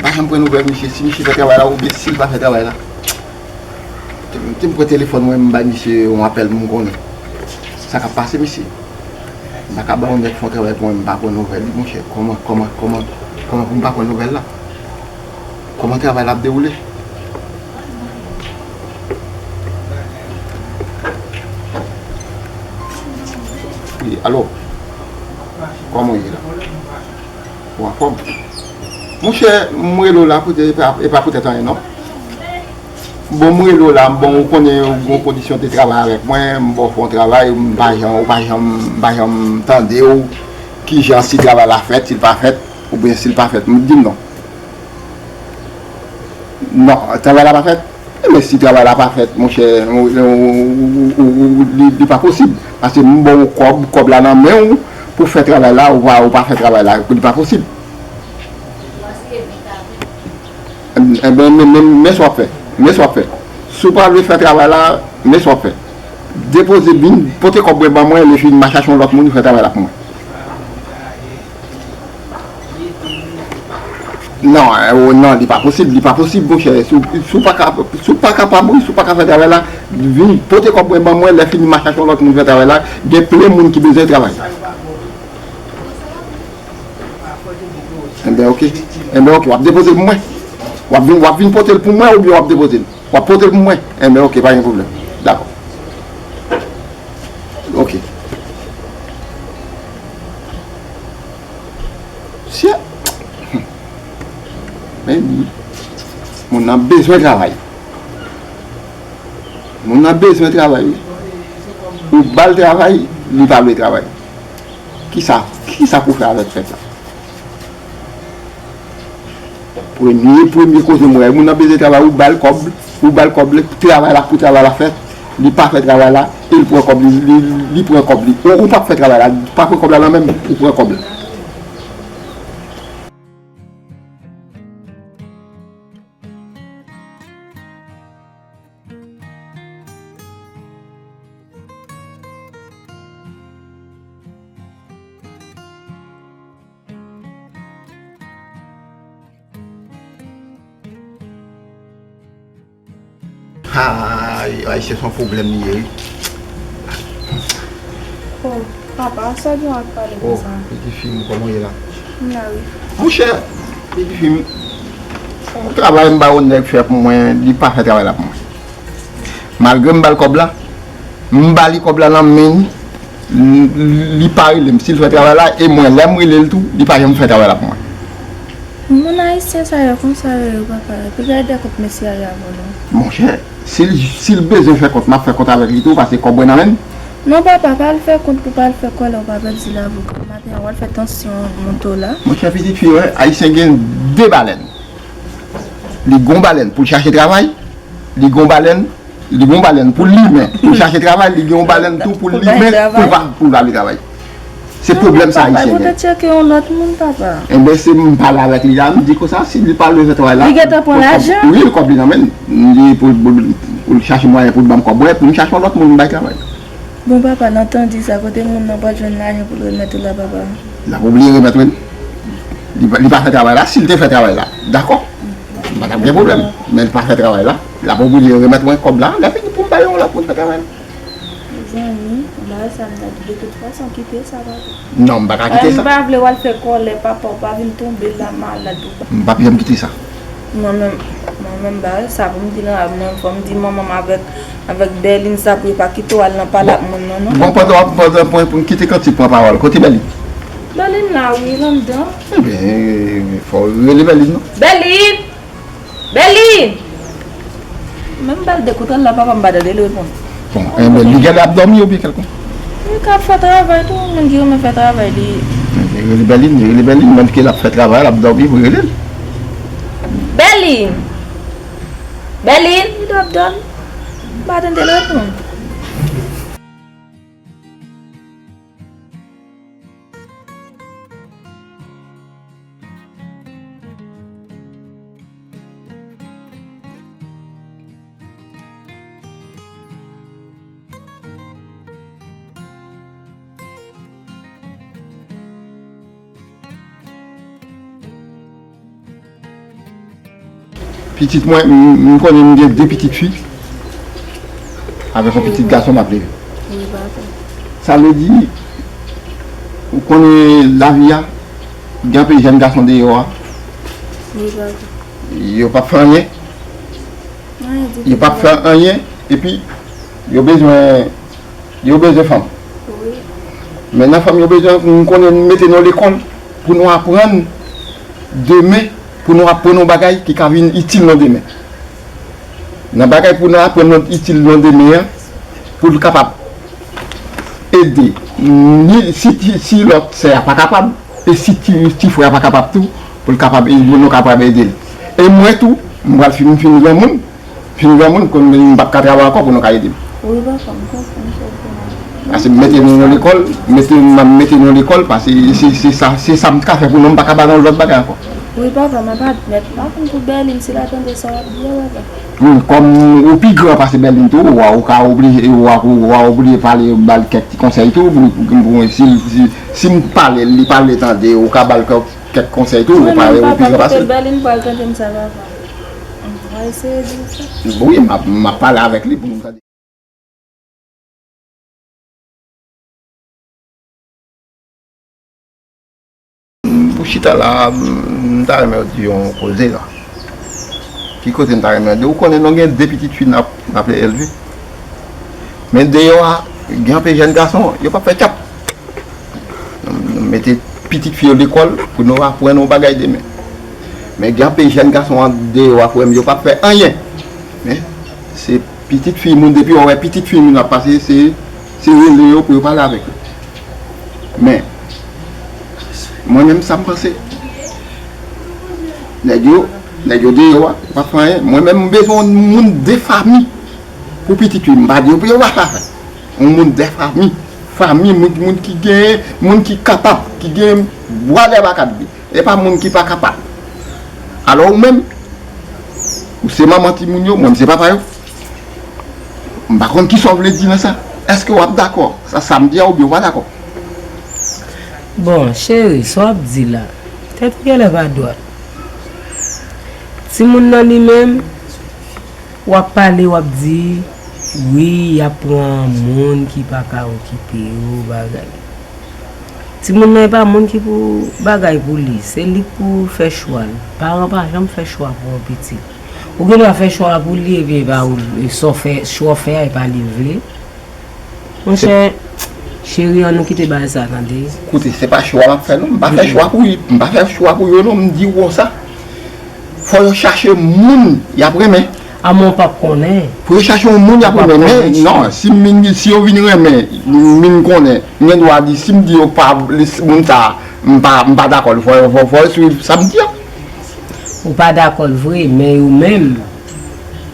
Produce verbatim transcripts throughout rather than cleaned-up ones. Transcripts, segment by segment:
Pa janm pran nouvèl misye, si misye fè travay la oubyen si l pa fè travay la. Te, te m pran telefòn mwen, m bay misye yon apèl pou m konnen sa k ap pase, mesye. M pa ka ba yon nèg fè yon travay pou mwen, m pa pran nouvèl li, monchè. Kòman, kòman, kòman, kòman pou m pa pran nouvèl la? Kòman travay la ap dewoule? Wi, alo. Kòman w ye la? Ou anfòm? Monchè, m rele w la poutèt, e pa, e pa poutèt anyen, non. Bon, m rele w la, bon, ou konnen ou gen yon kondisyon de travay avèk mwen, m ba w fè yon travay, m pa janm, ou pa janm, m pa janm tande w, kijan si travay la fèt, si l pa fèt, oubyen si l pa fèt, m di m non. Non, travay la pa fèt? Ebyen, si travay la pa fèt, monchè, ou, ou, ou, ou, ou, li, li pa posib. Paske m ba w kòb, kòb la nan men w, pou fè travay la, ou pa, ou pa fè travay la, li pa posib. Ebyen, men, men, men sa w ap fè. Men sa w ap fè. Si w pa vle fè travay la, men sa w ap fè. Depoze, vin pote kòb mwen ban mwen, lè fini, m a chache yon lòt moun fè travay la pou mwen. Non, eh, oh, non, li pa posib, li pa posib, monchè. Si w, si w pa ka, si w pa kapab, wi, si w pa ka fè travay la, vin pote kòb mwen ban mwen, lè fini, m a chache yon lòt moun fè travay la. Gen plen moun ki bezwen travay. Enben, oke. Enben, oke, w ap depoze l pou mwen. W ap vin, w ap vin pote l pou mwen oubyen w ap depoze l? W ap pote l pou mwen? Enben, oke, pa gen pwoblèm. Dakò. Oke. Sye. Men, moun nan bezwen travay. Moun nan bezwen travay, wi. Ou ba l travay, li pa vle travay. Kisa, kisa pou fè avèk pèp la? Premye, premye koze m wè, moun nan bezwen travay, ou ba l kòb, ou ba l kòb, li travay la pou travay la fèt, li pa fè travay la, e l pran kòb li, li, li pran kòb li. Ou, ou p ap fè travay la, pa pran kòb la nan men m, ou pran kòb la. Ay, ay, se son pwoblèm li ye, wi. Oh, papa, sa gen w ap pale konsa? Oh, pitit fi m, kòman w ye la? M la, wi. Monchè, pitit fi m, yon travay m ba yon nèg fè pou mwen, li pa fè travay la pou mwen. Malgre m ba l kòb la, m ba li kòb la nan men li, li, li pa rele m. Si l fè travay la, e mwen, lè m rele l tou, li pa janm fè travay la pou mwen. Moun ayisyen sa yo konsa yo ye, papa. Epi gade kont mesye a y a vòlè. Monchè, si l, si l bezwen fè kont, m ap fè kont avèk li tou, paske kòb mwen nan men l. Non, papa, pa al fè kont pou pa al fè kòlè, ou pa pèdi lavoka. Maten an, w al fè tansyon monte w la. Monchè, pitit fi, wè, ayisyen gen de balèn. Li gon balèn pou l chache travay, li gon balèn, li gon balèn pou l limen, pou l chache travay, li gen yon balèn tou pou l limen, pou l pa, pou l pa vle travay. Se pwoblèm sa ayisyen gen. Papa, tcheke yon lòt moun, papa. Enben, se m pale avèk li la, m di konsa, si li pa vle fè travay la, li gentan pran lajan? Wi, kòb li nan men l. M di pou, pou, pou l chache mwayen pou l ban m kòb mwen, pou m chache yon lòt moun m bay travay. Bon, papa, nan tan di sa, kote moun nan pral jwenn lajan pou l remèt ou la, papa? L ap oblije remèt mwen. Li pa, li pa fè travay la. Si l te fè travay la, dakò. M pa t ap gen pwoblèm. Men l pa fè travay la. L ap oblije remèt mwen kòb la. Lè fini pou m bay yon lòt moun fè travay la. Mezanmi, bagay sa m ta di de tout fason, kite sa, papa. Non, m pa ka kite sa. M pa vle w al fè kòlè, papa, w pa vin tonbe la malad ou pa. M p ap janm kite sa. Mwen menm, mwen menm, bagay sa pou m di nan, mwen fò m di manman m avèk, avèk Bèlin sa pou yo pa kite w al nan pale ak moun nan, non. Bon, pandan w ap, pandan, pou, pou m kite kantik pran pawòl, kote Bèlin? Bèlin la, wi, l anndan. Ebyen, fò w rele Bèlin, non. Bèlin! Bèlin! Menm ba l de kout, al la, papa m pa tande l reponn. Bon, enben, li genlè ap dòmi oubyen kèlkonk? Li ka fè travay tou, moun ki renmen fè travay, li. Rele Bèlin, rele Bèlin, menm ke l ap fè travay, l ap dòmi, pou rele l. Bèlin! Bèlin! Li dòmi, dòmi. M pa tande l reponn. Pitit mwen, m, m konnen m gen de pitit fi avèk yon pitit gason m ap leve. Wi, papa. Sa vle di, ou konnen lavi a, gen anpil jèn gason deyò a. Wi, papa. Yo p ap fè anyen. Anyen ditou. Yo p ap fè anyen, epi yo bezwen, yo bezwen fanm. Wi. Men nan fanm yo bezwen, m konnen nou mete nou lekòl pou nou aprann demen, pou nou aprann yon bagay ki ka vin itil nou demen. Nan bagay pou nou aprann nou itil nou demen an, pou l kapab ede. Ni, si, si, si lòt sè a pa kapab, e si ti, ti frè a pa kapab tou, pou l kapab, e nou kapab ede l. E mwen tou, m pral fin, m fin granmoun, fin granmoun, konn m p ap ka travay ankò pou nou ka ede m. Wi, papa, m konprann sa w di la. Paske m mete nou nan lekòl, mete, m ap mete nou lekòl, paske se, se sa, se sa m ka fè pou nou, m pa ka ba nou lòt bagay ankò. Wi, papa, m ap admèt, m pa konn pou Bèlin, si l a tande sa w ap di a, papa. Wi, kòm ou pi gran pase Bèlin tou, ou a, ou ka oblije, ou a, ou a oblije pale, ba l kèk ti konsèy tou, pou, pou, pou, si, si, si m pale l, li pa vle tande, ou ka ba l kèk, kèk konsèy tou, ou pale, ou pi gran pase l. Bèlin pral tande m sa, papa. M va eseye di l sa. Wi, m ap, m ap pale avèk li pou nou tande. Pou chita la, m ta renmen di yon koze la. Ki koze m ta renmen di? Ou konnen nou gen de pitit fi n ap, n ap elve. Men deyò a, gen anpil jèn gason, yo p ap fè tchap. Nou mete pitit fi yo lekòl pou nou aprann yon bagay demen. Men gen anpil jèn gason an deyò a, frè m, yo p ap fè anyen. Men se pitit fi moun, depi w wè pitit fi moun ap pase, se, se rele yo pou yo pale avèk yo. Men, mwen menm, sa m panse, nèg yo, nèg yo deyò a, yo p ap fè anyen. Mwen menm, m bezwen yon moun de fanmi pou pitit fi m. M pa di yo pou yo pa fè afè. Yon moun de fanmi. Fanmi, moun, moun ki gen, moun ki kapab, ki gen bwa dèyè pa kat li. E pa moun ki pa kapab. Alò ou menm, ou se manman timoun yo, mwen m se papa yo. M pa konn kisa w vle di nan sa. Èske w ap dakò sa, sa m di a, oubyen w pa dakò? Bon, cheri, sa w ap di la, tèt ou genlè pa dwat. Timoun nan li menm, w ap pale, w ap di, wi, y ap pran moun ki pa ka okipe yo, bagay. Timoun nan e pa moun ki pou bagay pou li, se li k pou fè chwa l. Paran pa janm fè chwa pou yon pitit. Ou gen dwa fè chwa pou li, epi e pa ou, e sa w fè, chwa w fè a, e pa li vle. Monchè, cheri, ann nou kite bagay sa, tande. Koute, se pa chwa m ap fè non, m pa fè chwa pou, m pa fè chwa pou yo non, m di w konsa. Fò yo chache moun y ap renmen. A, men w p ap konnen. Pou yo chache yon moun y ap renmen. Men non, si m vin, si yo vin renmen, m vin konnen, m gen dwa di, si m di yo pa, moun sa, m pa, m pa dakò, fò, fò, fò yo swiv sa m di a. Ou pa dakò l vre, men yo menm,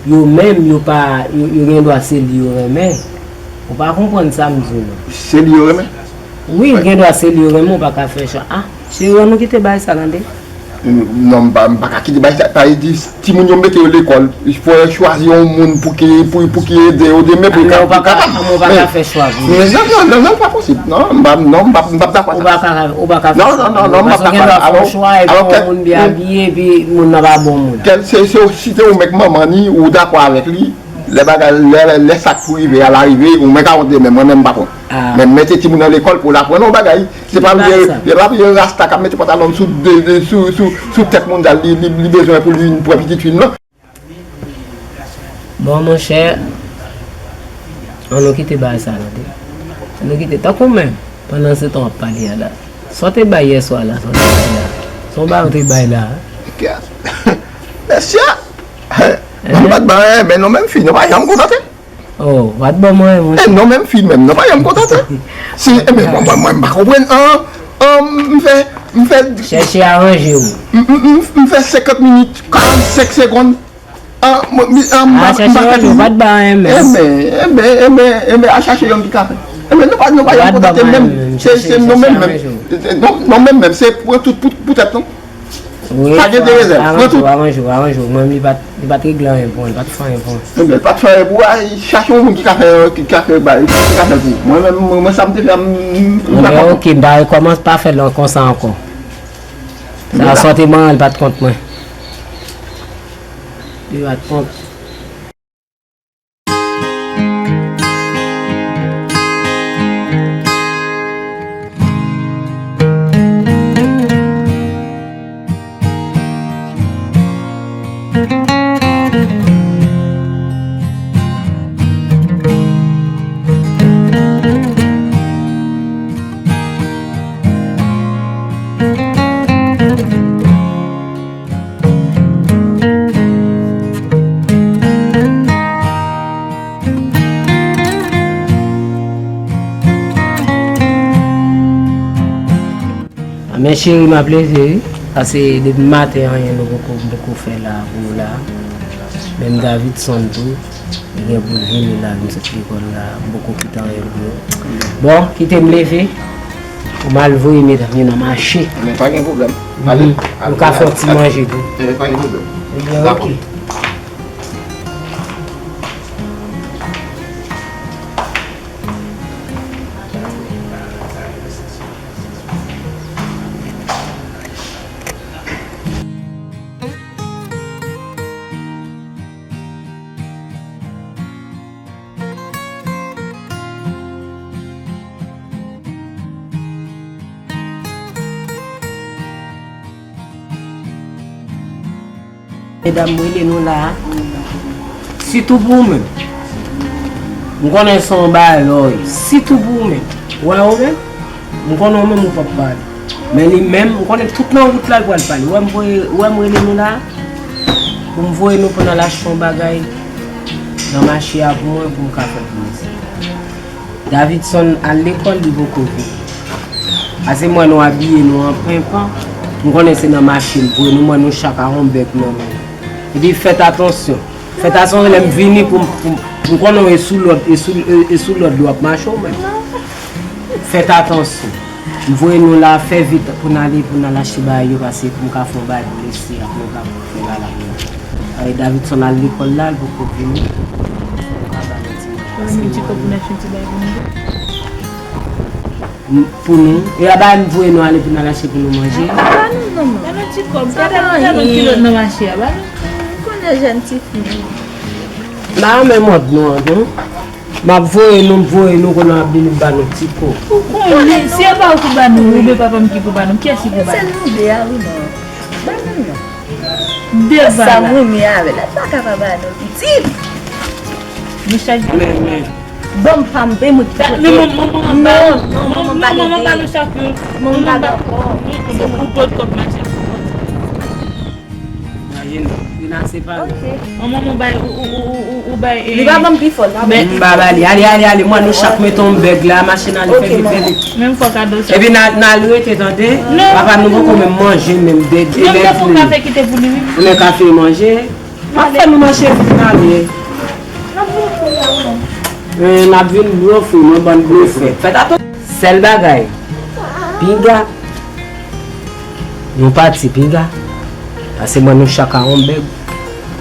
yo menm, yo pa, yo, yo gen dwa se li yo renmen. Ou pa konprann sa m di w non. Se li yo renmen? Wi, gen dwa se li yo renmen, ou pa ka fè chwa. A, cheri, ann nou kite bagay sa, tande. Non, m pa, m pa ka kite bagay sa. Sa vle di, timoun yo mete yo lekòl, fò yo chwazi yon moun pou ki, pou, pou ki ede yo demen, pou yo kapab. Men ou pa ka, men ou pa ka fè chwa pou yo. Men non, non, non, non, pa posib. Non, m pa, non, m pa, m p ap dakò sa. Ou pa ka, ou pa ka fè chwa. Non, non, non, non, m p ap dakò. Paske ou gen dwa fè yon chwa, epi yon moun byen abiye, epi moun nan pa bon moun. Kèl, se, se, si se ou menm k manman ni, ou dakò avèk li, lè bagay, lè, lè sa k pou rive a la rive, ou menm ka wont demen, mwen menm m pa konn. Men mete timoun nan lekòl pou l aprann yon bagay. Se pa vye, se pa vye rasta k ap mete pantalon l sou, de, de, sou, sou, sou tèt moun sa, li, li, li bezwen pou li pran pitit fi l non. Bon, monchè, ann nou kite bagay sa, tande. Ann nou kite, tankou menm, pandan se tan w ap pale a la. Sa w te bay yè swa la, sa w te bay la. Se yon bagay ou te bay la. Mesye, mwen pa t bay anyen, men nou menm fi, nou pa janm kontante. Oh, w pa t ban m anyen, monchè. E non, menm fi menm, nou pa janm kontante. Si, e men, mwen, mwen, mwen, m pa konprann, an, an, m fè, m fè. Chèche aranje w. M, m, m, m fè senkant minit, karannsenk segonn. An, mwen, mi, an, m pa, m pa fè. Chèche aranje w, w pa t ban anyen menm. E men, e men, e men, e men, a chache yon ki ka fè. E men, nou pa, nou pa janm kontante menm. Se, se nou menm menm. Non, non, menm menm, se pran tout pou, pou tèt nou. Wi, pa gen de rezèv. Pran tout. Aranje w, aranje w, aranje w. Mwen, li pa t, li pa t regle anyen pou mwen, li pa t fè anyen pou mwen. Ebyen, li pa t fè anyen pou ou, a, chache yon moun ki ka fè, ki ka fè bay, ki ka fè l pou ou. Mwen menm, mwen, mwen, sa m te fè a, m, m, m pa kontan. Ebyen, oke, m pa rekòmanse, pa fè l konsa ankò. Sa, sa w te ban, li pa t kont mwen. Yo at kont. Men cheri, m ap leve, wi. Pase depi maten, anyen nou poko, m poko fè la pou ou la. Menm Davidson tou, li gen pou l vini la, vin sot lekòl la, m poko kite anyen pou yo. Bon, kite m leve, pou m al voye medam yo nan mache. Men pa gen pwoblèm. Mhm. Ale, nou ka fè yon ti manje tou. Men pa gen pwoblèm. Ebyen, ok. Medam, m rele nou la a. Sitou pou ou menm. M konnen se yon bagay lè w ye. Sitou pou ou menm. Ou wè ou menm? M konnen ou menm ou p ap pale. Men li menm, m konnen tout nan wout la, l pral pale. Ou wè m voye, ou wè m rele nou la a? Pou m voye nou pou n al achte yon bagay nan mache a pou mwen, pou m ka fè pou mwen. Davidson al lekòl, li poko vini. Pase m wè nou abiye nou an penpan. M konnen se nan mache l voye nou, m wè nou chak a yon bèg nan men. Epi fèt atansyon. Fèt atansyon lè m vini pou m, pou m, m konnen w e sou lòd, e sou, e, e sou lòd w ap mache w menm. Fèt atansyon. M voye nou la, fè vit pou n ale, pou n al achte bagay yo, pase pou m ka fè yon bagay pou mesye a, pou nou ka fè bagay la pou nou. Ay, Davidson al lekòl la, l poko vini. Ou ka ba nou ti manje. Ou menm ti kòb pou n achte yon ti bagay pou nou. M, pou nou. E a ba m voye nou ale pou n al achte pou nou manje. Ba nou, manman. Ba nou ti kòb. Gade nou, gade nou kilòt nan mache a, ba nou. M konnen jèn tifi. Ba men mòd nou an, non. M ap voye nou, m voye nou, konnen w ap vin ba nou ti kòb. Ou konnen, si e pa ou ki ba nou, oubyen papa m ki pou ba nou, kiyès ki pou ba nou? Se nou de a, wi, non. Ba nou, non. Devan la. Sa m renmen avè l, l pa ka pa ba nou pitit. Nou chak. Men, men. Ban m pa m, ben mwen ki pote. Men manman, manman, non, non, manman, manman, ba nou chak youn. Manman, ba nou. Se pou pot kòb mache. Imajine, li nan separe. Ok. Manman, ou bay, ou, ou bay, e. Li pa ban m pi fò, l pa ban m. M pa ba li. Ale, ale, ale, mwen, nou chak mete yon bèg la, machin ale, fè vit, fè vit. Menm fò kado sa. Epi n a, n a rete, tande? Non. Papa, nou poko menm manje, menm de, de. Non, m te fè yon kafe kite pou li, wi. Ou nan kafe manje? M ap fè nou mache vin ale. N ap vin pou la, wi. Eh, n ap vin blofè, nou bann blofè. Fèt atann. Sèl bagay, pinga, nou pati pinga. Pase mwen nou chak a yon bèg.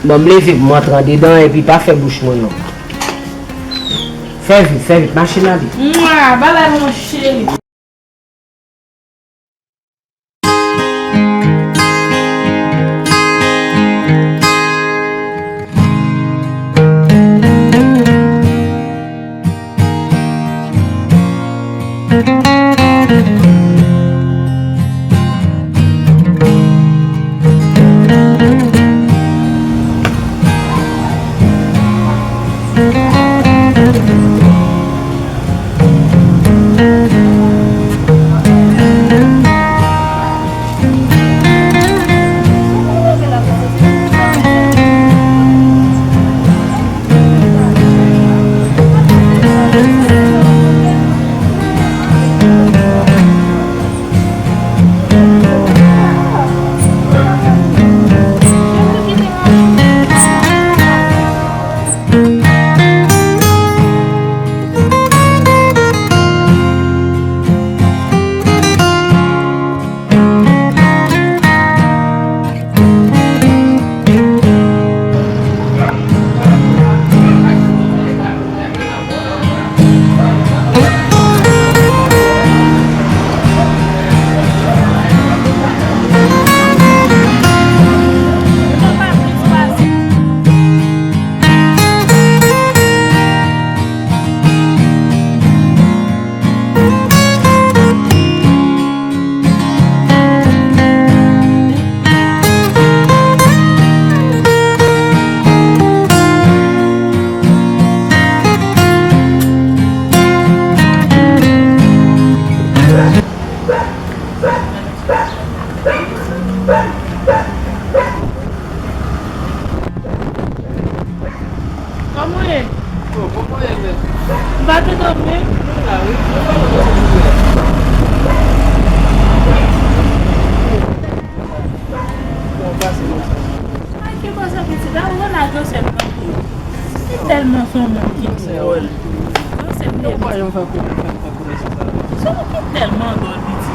Bon, m leve, m antre andedan, epi pa fè bouch mwen non. Fè vit, fè vit, machin ale. Mwa, babay, mon cheri. Ay, ki koze pitit la, ou konn a Joseph kanpe. Li tèlman se yon moun ki dwòl. Joseph te di. Son ki tèlman dwòl pitit.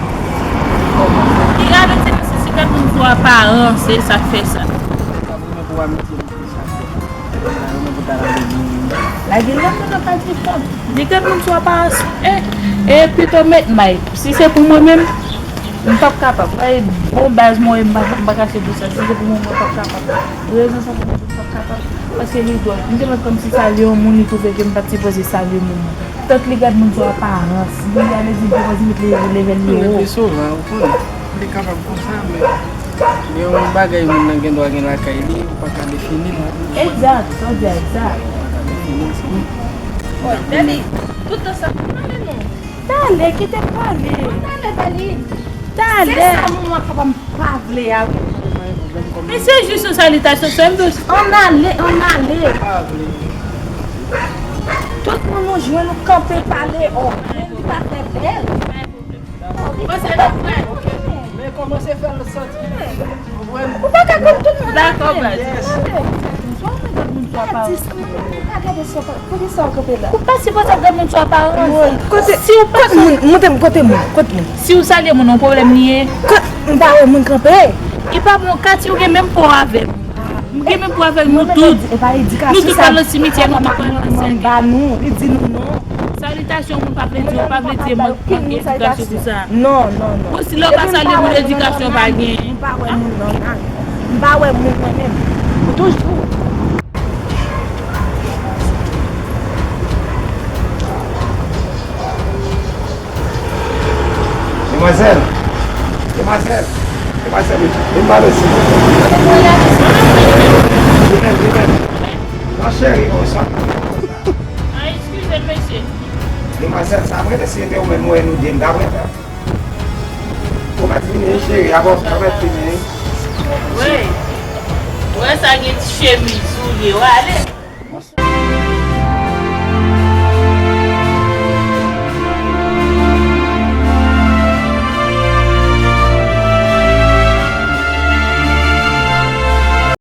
Li gade ti mesye, si gad moun sou aparans, se sa k fè sa. Lage lòt moun nan pa di fon. Li gad moun sou aparans. E, e pito met may. Si se pou mwen menm, m p ap kapab. Ay, bon baz mwen, m pa, m pa kache pou sa. Si se pou mwen, mwen p ap kapab. Rezon sa fè m di m p ap kapab. Paske li dwòl. M te mèt kòmsi salye yon moun, li twouve ke m pa t sipoze salye moun nan. Tank li gad moun sou aparans. Li ale di l te pase met li leve l li wo. Li sovan, ou konnen. Li kapab konsa, men gen yon bagay moun nan gen dwa gen lakay li, ou pa ka defini l. Egzak, sa w di a egzak. Ou pa ka defini l, se. Bon, Dani, tout tan sa, ale non. Talè, kite m pale. Talè, Dani. Talè. Se sa moun an papa m pa vle a, wi. Men se jis yon salitasyon, sè m tou. Ann ale, ann ale. Tout moun nou jwenn ou kanpe pale, o, men li pa fè bèl. Ou panse l ap fè? Men kòman se fè l santi? Ou pa ka konn tout moun. Dakò, baz. Ou pa ka gade sou aparans. Kote, si w pa kote moun, montre m kote moun, kote moun. Si w salye moun, yon pwoblèm li ye? Kot, m pa wè moun kanpe. E pa bon, Katy, ou gen menm po avè m. M gen menm po avè nou tout. Nou tout pral nan simityè, nou tout pral nan sèkèy. Ba nou, li di nou non. Salitasyon moun pa vle di, ou pa vle di, mank edikasyon pou sa. Non, non, non. Bon, si lè w pa salye moun, edikasyon pa gen. M pa wè moun non, nan. M pa wè moun mwen menm. Toujou. Demwazèl! Demwazèl! Demwazèl, vin pale, silvouplè. Li menm, li menm. Non, cheri, o, sa. Ah, eskize, mesye. Demwazèl, sa vre, si se te ou menm, ou wè nou de, m ta prete. Ou mèt vini, cheri, apre ou mèt vini. Wi. Ou wè sa gen ti chemiz, soulye, w ale.